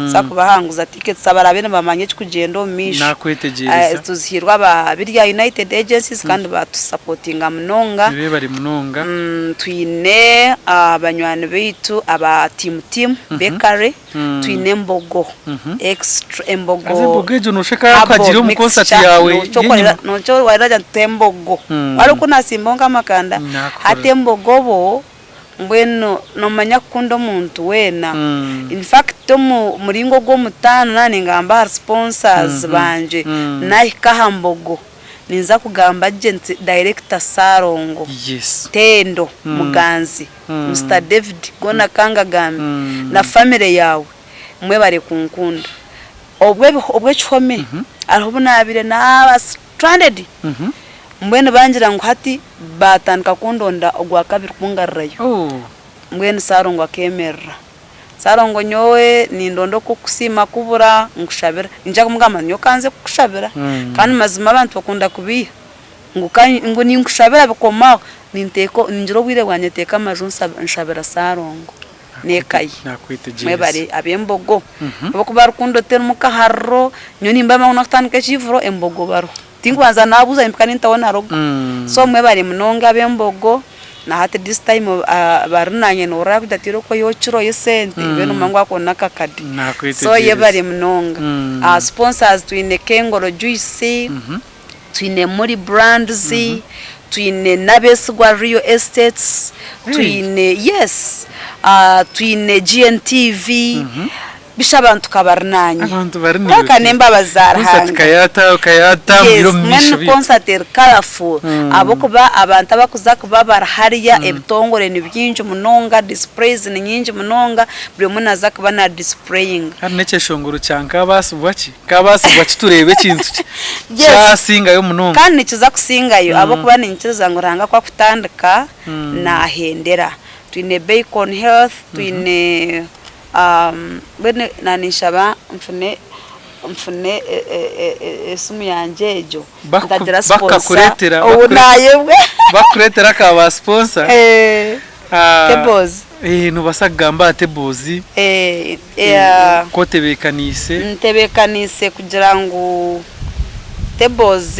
A: Tuza kubahanguza tickets abaraabe nibamanya ekikugyenda omu maisho.
B: Nakwetegyereza.
A: Tuzihairwe aba Birya United Agencies kandi batusapotinga munonga.
B: Beebare munonga.
A: Twine banywani baitu aba Team Team Bakery, twine Embogo Extra, Embogo
B: Haza Embogo egyo nooshusha nka yaakuhagiire omu concert yaawe y'enyima.
A: Nikyo wagira nti Embogo. Hariho oku naasimbaho nk'amakanda, hati Embogo bo mbwenu noomanya kukunda omuntu weena. In fact omu muringo ogw'omutaano naaba ningamba ahari sponsors bangye, naahika aha Mbogo. Ninza kugamba gye nti Director Ssalongo,
B: Yes.
A: Tendo, Muganzi, Mister David, Gona Kangagambe na family yaawe mwebare kunkunda. Obwe obw'ekihome hariho obu naabaire naaba stranded mbwenu bangira ngu hati baatandika kundonda ogwakabiri kungarurayo.
B: Oh.
A: Mbwenu Ssalongo akeemerera. Ssalongo nyowe nindonda okukusiima kubura nkushabira. Ningira kumugamba nti nyowe kanze kukushabira kandi mazima abantu bakunda kubeiha ngu ngu ninkushabira bikoma aho, ninteeka ningira obwire bwangye nteeka amaju nshabira Ssalongo n'eka ye. Mwebare ab'embogo ahabw'okuba rukundo terimu kahariro, nyowe nimba manya ngu nakutandika ekivuro embogo bariho. Tinkubanza nabuuza nimpika nintaho na rogo. So mwebare munonga ab'embogo. Na hati this time bari nanye nohurira arikugira ati okweyihaho kiro y'esente mbwenu nomanya ngu ako nakakade. So yebare munonga. Sponsors twine Kengoro Juice, twine Muri Brands, twine Nabesigwa Real Estates, twine yes, twine GNTV. Bisha abantu ka bari naanye.
B: Abantu bari
A: Kwonka n'embabazi za
B: Concert
A: Ruhanga.
B: kayata kayatambwire
A: Yes,
B: omu maisho
A: mbwenu
B: beitu.
A: concert eri colourful ahabw'okuba abantu abakuza kuba bari hariya ebitongore ni bingi munonga, displays ni nyingi munonga, buri omwe naza kuba na displayinga.
B: Hati n'ekyeshongoro kya Nkabaasibwa ki? Nkabaasibwa ki tureebe ekintu ki
A: Yes.
B: kyasingayo munonga.
A: Kandi nikiza kusingayo ahabw'okuba niinyikiriza ngu Ruhanga ku akutandika naahendera. Twine Bacon Health, twine Mbwenu naninshaba nfune nfune esimu yangye egyo ntagira sponsor ou nayebwa.
B: Bakukureetera aka ba sponsor.
A: Tables.
B: Nobaasa kugamba aha tables ku otebeekaniise.
A: Ntebeekaniise kugira ngu. Tables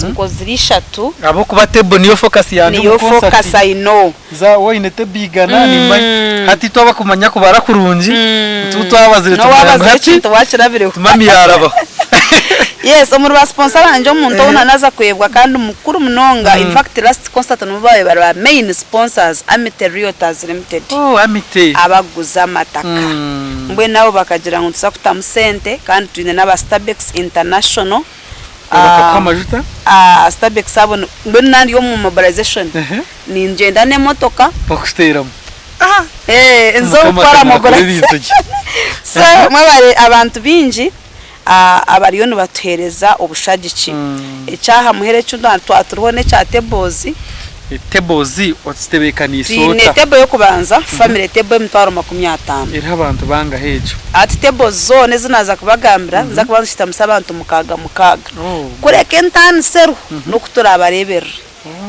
A: nko ziri ishatu.
B: Ahabw'okuba table niyo focus yangye omu
A: Niyo
B: concert.
A: focus I know.
B: Za waaba oine table igana nimanya hati twaba kumanya kubara kurungi nituba twabazire tumanya ngu
A: N'owabazire
B: hati
A: ekintu wakirabireho.
B: mummy yaarabaho.
A: Yes omuri ba sponsor bangye omuntu ou nanaza kwebwa kandi mukuru munonga in fact last concert nibo baabaire bari ba main sponsors Amity Realtors Limited.
B: Oh Amity.
A: Abakuguza amataka. Mbwenu abo bakagira ngu nituza kutamu sente kandi twine n'aba Stabex International.
B: Bakakuha amajuta?
A: Stabex abo mbwenu naaba ndi omu mobilization ningyenda n'emotoka.
B: Bakuteeramu.
A: Nza kukora mobilization. So mwebare abantu baingi abariyo nibatuheereza obushagiki. Eky'aha muheru eki twaba turiho n'ekya tables.
B: Tables ozitebeekaniise
A: Twine
B: ota?
A: table y'okubanza, family table y'emitwaro 50.
B: Eriho abantu bangahi egyo?
A: Hati tables zoona ezi naaza kubagambira, ninza kuba nzishutamisa abantu mukaaga mukaaga. Kureka entaaniso eriho n'oku turaabareeberera.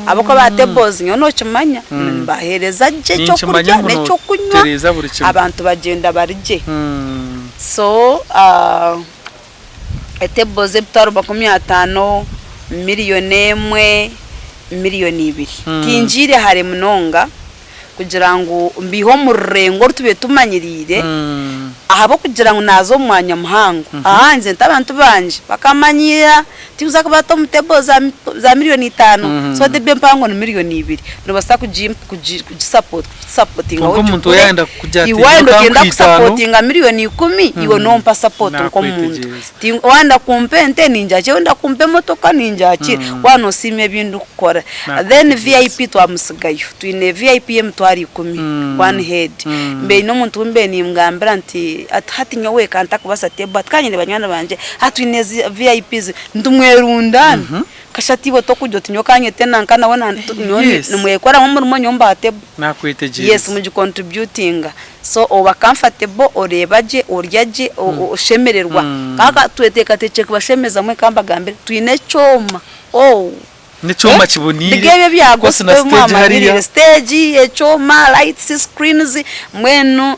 A: Ahabw'okuba ba tables nyowe nookimanya, nimbaheereza gye
B: Ninkimanya
A: eky'okurya
B: ngu
A: n'eky'okunywa,
B: nootereeza buri kimwe.
A: abantu bagyenda bari gye. So Etebo z'emitwaro 50, miriyoni emwe, miriyoni ibiri. Tingiire hare munonga kugira ngu mbiihe omu rurengo oru tubaire tumanyiriire ahabw'okugira ngu naaza omu mwanya muhango. Aha nze nti abantu bangye bakamanyiira tikuza kubata omu tebo za miriyoni itaano so tebo empango ni miriyoni ibiri noobaasa kugisapotinga
B: Kwonka omuntu
A: ogikore.
B: yaayenda kukugira ati
A: Iwe waayenda
B: nyowe
A: ogyenda
B: kampa itaano.
A: kusapotinga miriyoni ikumi iwe nompa sapoti nk'omuntu.
B: Nakwetegyereza.
A: Ti wayenda kumpa ente ningyakira, wayenda kumpa emotoka ningyakira, waaba nosiima ebi ndikukora. Then
B: Nakwetegyereza.
A: VIP twamutsigayo, twine VIP y'emitwaro ikumi, one head. Mbaire nyine omuntu ou mbaire nimugambira nti ati hati nyowe ka ntakubaasa table, ati ka nyine banywani bangye, hati twine zi VIPs, nitumwerundaana. Kasha ati iwe tokurya oti nyowe kanyete nanka nawe nyowe nimwekoramu omurimo nyowe mbaha table.
B: Nakwetegyereza.
A: Yes mugicontributinga. So oba comfortable, oreeba gye, orya gye, oshemererwa. Kwonka tweteekateekire kubashemeza mbwenu ka mbagambire, twine ekyoma ooh.
B: N'ekyoma kiboniire.
A: Biri ebyo ebya
B: Of course na
A: gospel
B: stage hariya.
A: mwamanyiriire, stage, ekyoma, lights, screens, mbwenu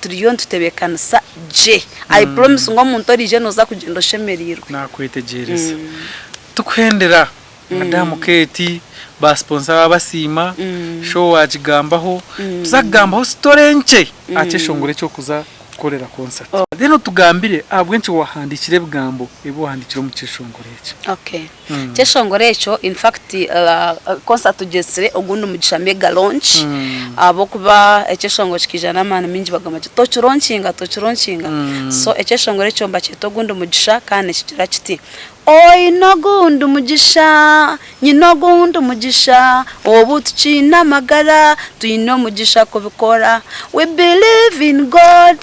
A: turiyo nitutebeekanisa gye. I promise ngu omuntu oriija nooza kugyenda oshemereirwe.
B: Nakwetegyereza. Tukuhendera. Madamu Kate, ba sponsor babasiima, show wagigambaho, tuza kugambaho story nkye aha kyeshongoro eki orikuza kukorera concert. Then otugambire ahabw'enki wahandiikire ebigambo ebi wahandiikire omu kyeshongoro ekyo.
A: Okay. Ekyeshongoro ekyo in fact concert tugyetsire ogundi mugisha mega launch ahabw'okuba ekyeshongoro kikaija n'amaani maingi bagamba ngu tokironkinga tokironkinga so ekyeshongoro ekyo nibakyeta ogundi mugisha kandi nikigira kiti Oine ogundi mugisha, nyine ogundi mugisha, Obu tukiine amagara, twine omugisha kubikora, We believe in God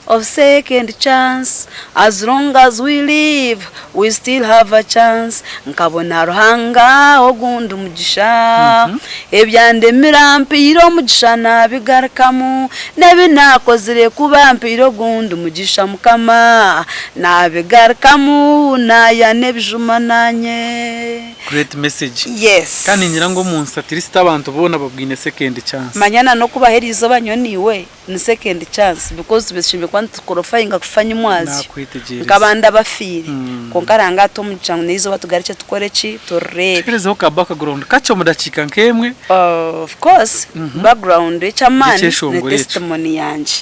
A: of second chance, As long as we live, we still have a chance, Nkabona Ruhanga ogundi mugisha, Ebyandemire ampaire omugisha nabigarukamu, N'ebi naakozire ku bampaire ogundi mugisha Mukama, Naabigarukamu naayana ebijuma naanye.
B: Great message.
A: Yes.
B: Kandi ningira ngu omu nsi at least abantu boona babwine second chance.
A: Manya na n'okubaha eriizooba nyowe naiwe ni second chance because tushemereire kuba nitu qualifyinga kufa nyimwazyo
B: Nakwetegyereza.
A: nk'abandi abafiire. Kwonka Ruhanga atuhe omugisha ngu n'eizooba tugarukye tukore ki? Turireebe.
B: Tuherezeho ka background kakye omu dakiika nk'emwe.
A: Of course background eky'amaani ni
B: Ekyeshongoro ekyo.
A: testimony yangye.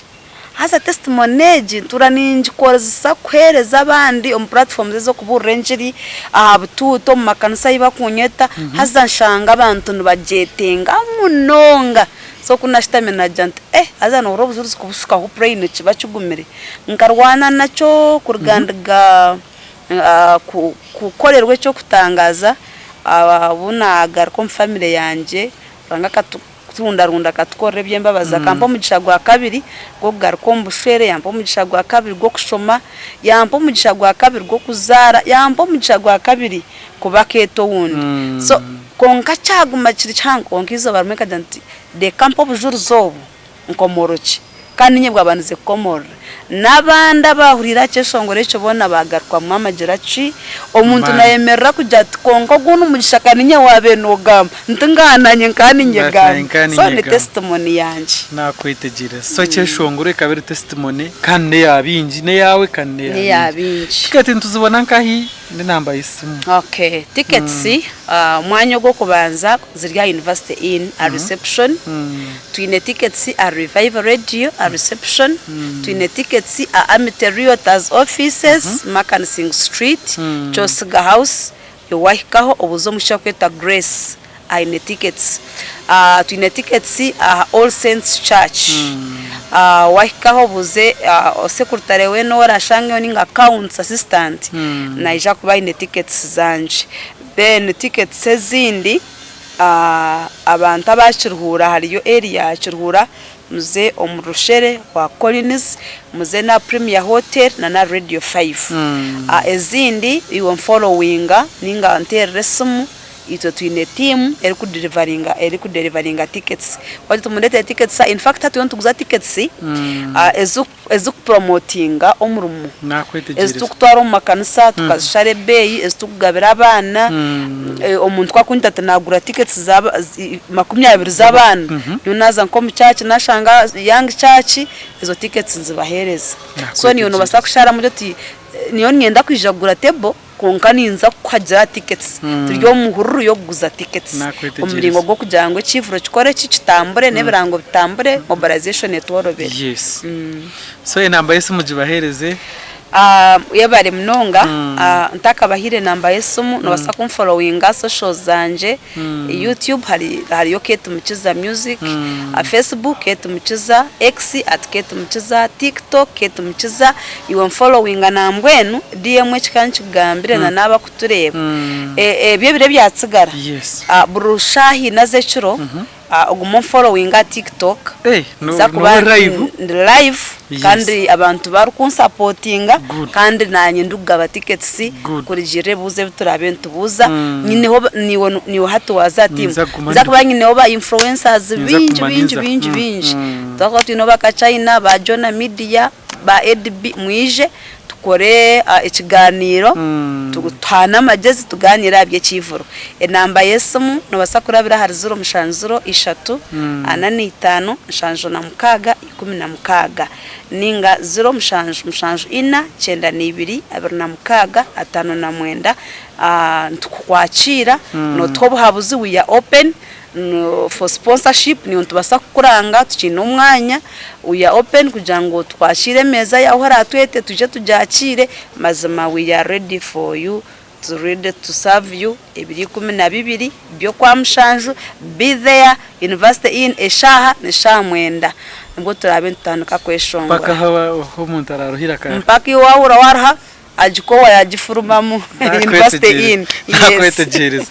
A: Haza testimony egi ntuura ningikozesa kuheereza abandi omu platforms ez'okubuurira engiri, aha butuutu, omu makanisa ahu bakunyeta, haza nshanga abantu nibagyetenga munonga. So ku naashutamire naagira nti eh haza nohurira obujurizi kubushukaho plain nikiba kigumire. Nkarwana nakyo kuruga ndiga kukorerwa eky'okutangaaza, obu naagaruka omu family yangye, Ruhanga akaturundarunda akatukorera eby'embabazi, akampa omugisha gwa kabiri gw'okugaruka omu bushwere, yampa omugisha gwa kabiri gw'okushoma, yampa omugisha gwa kabiri gw'okuzaara, yampa omugisha gwa kabiri kuba akeeta owundi. So kwonka kyaguma kiri kihango, kwonka eizooba rimwe nkagira nti reka mpe obujurizi obu nkomorokye kandi niinye bwabandize kukomorora. N'abandi abaahuriire aha kyeshongoro ekyo boona baagarukwamu amagira ki? Omuntu
B: Amaani.
A: naayemerera kugira ati, Kwonka ogu n'omugisha ka niinye waabaire noogamba. Nti ngaaha naanye nkaba niinye
B: Naanye
A: gamba.
B: nkaba
A: So
B: niinye
A: ni
B: gamba.
A: testimony yangye.
B: Naakwetegyereza. So ekyeshongoro ekaba eri testimony kandi n'eya baingi, n'eyaawe kandi n'eya
A: N'eya
B: baingi.
A: baingi.
B: Tiketi nituzibona nkahi? N'enamba y'esimu.
A: Okay, tickets omwanya ogw'okubanza ziri aha University Inn aha reception, twine tickets aha Revival Radio aha reception, twine tickets aha Amity Realtors offices, Makansing Street, Kyosiga House, wahikaho obuuze omwishiki orikwetwa Grace aine tickets. Twine tickets aha All Saints Church, wahikaho obuuze secretary weena ou orashangeyo ninga accounts assistant naija kuba aine tickets zangye. Then tickets ezindi abantu aba Kiruhura hariyo area ya Kiruhura muze omu Rushere kwa Collins, muze n'aha Premier Hotel na n'aha Radio Five. Ezindi iwe nforowinga ninga nteerera esimu, itwe twine tiimu erikuderivaringa erikuderivaringa tickets. Wagira oti mundeetere tickets, in fact hati nituguza tickets ezikupuromotinga omurimo,
B: Nakwetegyereza.
A: eziturikutwara omu makanisa tukazishara ebeeyi, eziturikugabira abaana, omuntu ku arikunyita ati nagura tickets 20 z'abaana, nyowe naaza nk'omu church nashanga young church, ezo tickets nizibaheereza. So naiwe noobaasa
B: Nakwetegyereza.
A: kusharamu ogire oti nyowe niinyenda kwija kugura table kwonka ninza kukuhagira tickets, turi omu hururu y'okuguza tickets omu
B: Nakwetegyereza.
A: muringo gw'okugira ngu ekivuro kikore ki, kitambure n'ebirango bitambure, mobilization etworobere.
B: Yes. So enamba y'esimu gibaheereze.
A: Yebare munonga, ntakabahaire enamba y'esimu nobaasa kunforowinga aha socials zangye, YouTube hariyo Kate Mukiza Music, Facebook Kate Mukiza, X at Kate Mukiza, TikTok Kate Mukiza, iwe nforowinga nambwenu DM eki ka nkikugambire na n'abakutureeba. Ebyo ebiro ebyatsigara, buri shaaha ina z'ekiro Ogume onforowinge aha TikTok.
B: Hey, no,
A: Nza kuba
B: no live.
A: ndi live
B: Yes.
A: kandi abantu barikunsapootinga
B: Good.
A: kandi naanye ndikugaba tickets
B: Good.
A: kurugiirira ebibuuzo ebi turaabe nitubuuza. Nyineho ba- niiwe nu- niiwe hati waaza aha tiimu.
B: Ninza kuguma
A: Nza
B: ndi-
A: kuba nyineho ba influencers
B: Ninza
A: baingi
B: kuguma
A: baingi
B: ninza.
A: baingi
B: Mm,
A: baingi.
B: mm.
A: Twakuba twineho ba Kachina, ba Jonah Media, ba Eddie B mwije tukore ekigaaniiro tuhane amagyezi tugaaniire aha by'ekiivuro. Enamba y'esimu noobaasa kurabira ahari ziro mushanju ziro ishatu ana na itaano nshanju na mukaaga ikumi na mukaaga ninga ziro mushanju mushanju ina kyenda na ibiri abiri na mukaaga ataano na mwenda. Nitukukwakiira nootuha obuhabuzi we are open. For sponsorship niiwe nitubaasa kukuranga tukiine omwanya, we are open kugira ngu twakiire emeeza yaawe ahu oraatwete twije tugyakiire, mazima we are ready for you, turi ready to serve you ebiro 12 by'Okwamushanju, be there, University Inn eshaaha n'eshaaha mwenda nibwo turaabe nitutandika kweshongora.
B: Mpaka ahu omuntu araaruhire akaba.
A: Mpaka iwe waahurira waaruha Agikowa yagifurumamu University Inn. Yes.
B: Nakwetegyereza.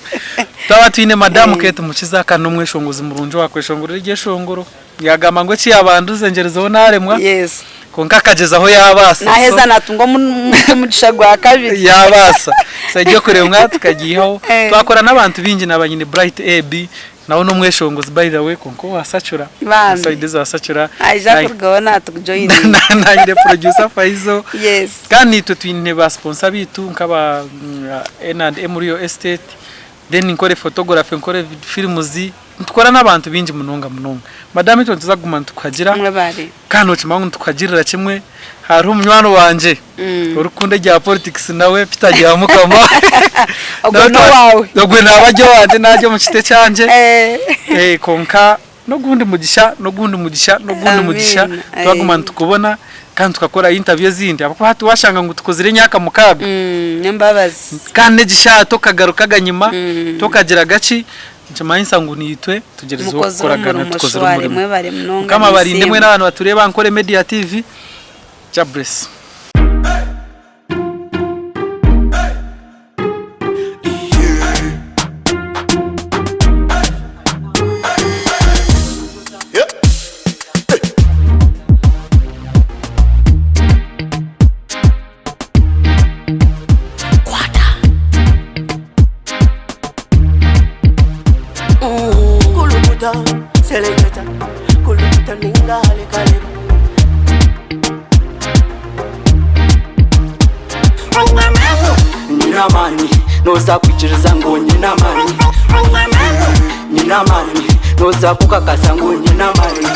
B: Twaba twine madamu Kate Mukiza kandi n'omweshongozi murungi owakweshongorera eryeshongoro. Yagamba ngu eki yabandize ngyerizeho naremwa.
A: Yes.
B: Kwonka akagyezaho yabaasa.
A: Naheza natunga omugisha gwa kabiri.
B: Yabaasa. So eryokuremwa tukagiihaho. Twakora n'abantu baingi naba nyine Bright AB Nawe n'omweshongozi by the way kwonka owa Sacura.
A: Bambi.
B: Side za Sacura.
A: Naija kurugaho natujoininga.
B: Nanyine producer Faizo.
A: Yes.
B: Kandi itwe twine ba sponsor bitu nkaba N&M Real Estate. Then nkore photography, nkore films. Nitukora n'abantu bingi munonga munonga. Madam itwe nituza kuguma nitukuhagira.
A: Mwebare.
B: Kandi nokimanya ngu nitukuhagirira kimwe. Hariho munywani wangye orikukunda ebya politics nawe Peter Byamukama.
A: Ogwo n'owaawe.
B: Ogwe naaba ari owangye naarya omu kiti ekyangye. Kwonka n'ogundi mugisha, n'ogundi mugisha, n'ogundi mugisha twaguma nitukubona kandi tukakora interview ezindi ahabw'okuba hati waashanga ngu tukozire emyaka mukaaga.
A: N'embabazi.
B: Kandi n'egishaha tokagaruka aganyima, tokagira gaki, Nikimanyisa ngu naitwe tugyerizeho
A: Mukozire
B: kukoragana
A: omurimo
B: tukozire
A: shwari
B: omurimo.
A: mwebare munonga
B: Mukama abarinde
A: ninsiima.
B: mwena abantu batureeba Ankole Media TV. Jah bless.
C: Kulukuta, seleketa, kulukuta ninga halekaleba. Nyina amani, noza kwikiriza ngu nyina amani. Nyina amani, noza kukakasa ngu nyina amani.